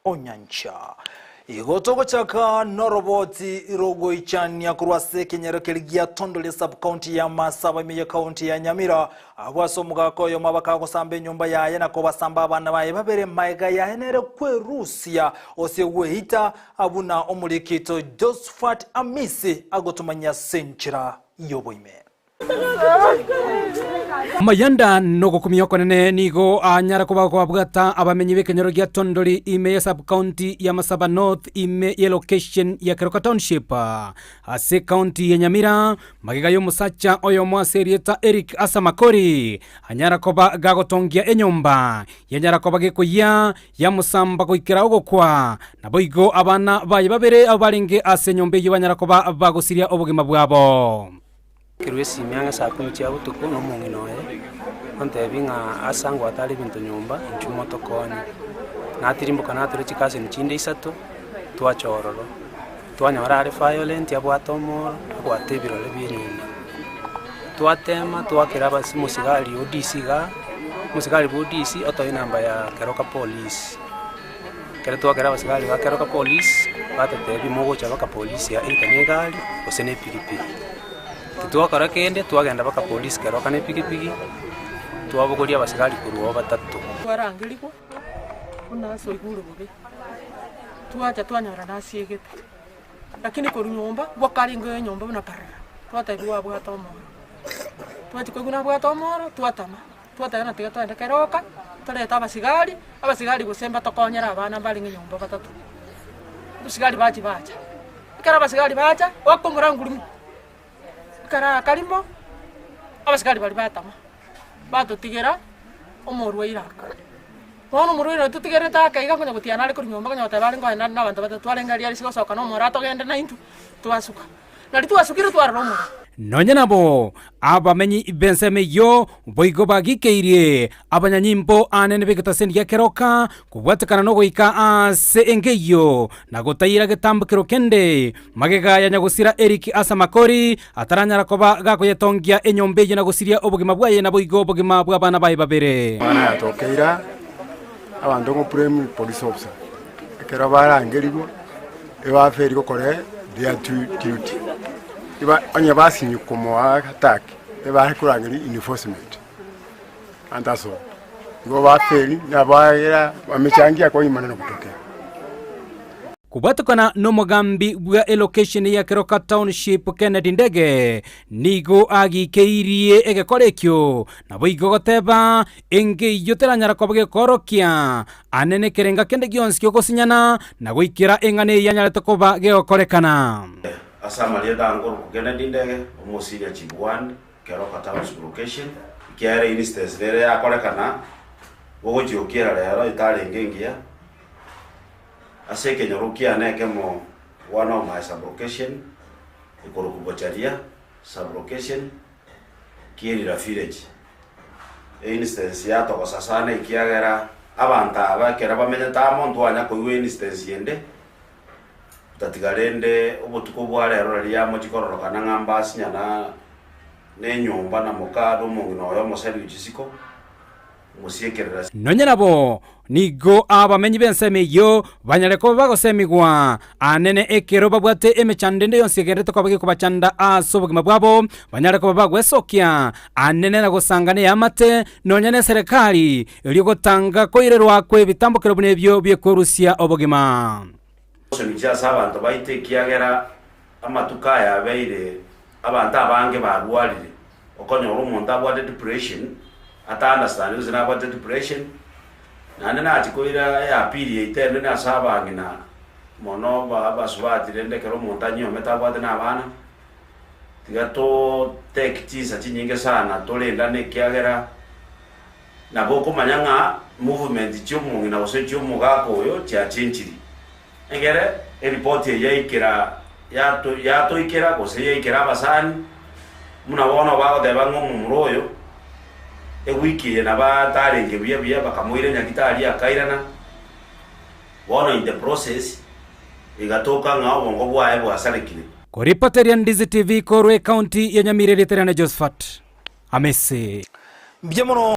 Onyancha. Igo togochaka noroboti rogoichania korwa ase ekenyoro keria gia Tondoli sub-county ya Masaba ime ye county ya Nyamira abwo ase omogaka oyomo abakagosamba enyomba yaye na kobasamba abana baye babere maega yaye nere kwerusia ose gweita buna omorikito Josphat Amisi agotomanyia ase enchera y'oboime. Amayanda nogokumia okonene nigo anyara koba kobabwata abamenyi b'ekenyoro gia Tondori ime ya sub-county ya Masaba North ime ye location ya Keroka Township ase ecounty ya Nyamira magega y'omosacha oyomo ase erieta Eric Asamakori anyara koba gagotongia enyomba yanyara koba gekoyia yamosamba goikera ogokwa naboigo abana baye babere abwo barenge ase enyomba eyio banyara koba bagosiria obogima bwabo. Kerwa esimi ang'e saa kumi chia botuko na omong'ina oye, ontebia ng'a ase angwate are ebinto nyomba, inchuo motokonye. Natirimboka natura chikaseni chinde isato, twacha ororo, twanyora are violent abwate omoro, abwate ebirore bia enyomba. Twatema twakera abas omosigari o DC igaa, omosigari bwa ODC otoa enamba ya keroka police. Ekero twakera abasigari ba keroka police, batotebia mogocha mpaka polisi either na egari gose na epigipigi. Titwakora kende, twagenda mpaka polisi keroka na epigipigi, twabogoria abasigari korwa oo batato. Twarangerigwa buna ase oigure bobe, twacha twanyora nasiegete, lakini korwa nyomba gwakarenge enyomba buna parara, twatebiwa abwate omoro. Twachia koigwa nabwate omoro, twatama. Twatebana tiga togende keroka, torete abasigari, abasigari gose mbatokonyere abana mbarenge nyomba batato. Abasigari bachia bacha, ekero abasigari bacha, goaka omorangu rimo, ekero aakarimo, abasigari baria batama, batotigera omorwaire aka. Bono omorwaire oyo totigerete ake iga konya gotiana are korwa nyomba konya goteba are nkoenda na abanto batato twarenge aria aria gosoka na omoro atogende naintwe, twasuka. Nario twasukire twarora omorero. Nonya nabo, abamenyi b'ensemo eyio boigo bagikeirie abanyanyimbo anene b'egetaseni gia keroka kobwatekana nogoika ase enka eyio na gotaira getambokero kende magega ya nyagosira Eric ase amakori ataranyara koba gakoyetongia enyomba eyio na gosiria obogima bwaye naboigo obogima bw'abana baye babere. Omwana yatokeire abanto ng'o prime police officer, ekero barangerigwa. Ebaferi gokora their duty, eba onye basinyi komoa attack, ebare korangeria enforcement and that's all. Igo baferi nabagera bamechangia koimana na gotokea. Kobwatekana nomogambi bwa elocation ya Keroka Township Kennedy Ndege nigo agikeirie egekora ekio naboigo goteba engeiyo teranyara koba gekoorokia Ane nekerenga kende gionsi gi'ogosinyana, na goikera eng'ana eyio yanyarete koba gegokorekana. Ase amarieta a Nkoruku Kennedy Ndege, Omosiria Chief Ward, Keroka Town Sub-Location, ekiagera instance nere yakorekana bogochia gokiera rero etarenge engiya ase ekenyoro kiane ekemo one of my sub-location ekorokwa Bocharia sub-location Kierira village. Einstance yatogosa sana ekiagera abanto aba ekero bamenyete amo ntwanya koigwa einstance ende, otatiga rende obotuko bwa rero riria yamochia kororokana ng'a mbasinyana na enyomba na moka na omong'ina oye omoseri ochia isiko, omosiekerera. Nonya nabo, nigo abamenyi b'ensemo eyio banyare koba bagosemigwa anene ekero babwate emechando ende yonsi egenderete koba gekobachanda ase obogima bwabo, banyare koba bagwesokia anene na gosanga neamate nonya neserekari, erio gotanga koirerwa kw'ebitambokero buna ebio bi'ekwerusia obogima. Gosemia ase abanto baito ekiagera amatuko aya abeire abanto abange barwarire. Okonyora omonto abwate depression, ata understand gose nabwate depression, naende nachia koira eapili yaito enene ase abang'ina mono ba abasubati rende ekero omonto anyiomete abwate na abana, tiga to take chinsa chinyinge sana torendane ekiagera nabo okomanya ng'a movement chia omong'ina gose chia omogaka oyo chiachenchiri. Egere eripoti eye yaikera yato yatoikera gose yaikera abasani, buna bono bagoteba ng'a omomura oyo ewiki eye nabo atarenge buya buya bakamoira nyagitari akairana, bono in the process egatoka ng'a obongo bwaye bwasarekire. Koripoteria Ndizi TV korwa ecounty ya Nyamira erieta riane Josephat Amisi. Mbuya mono.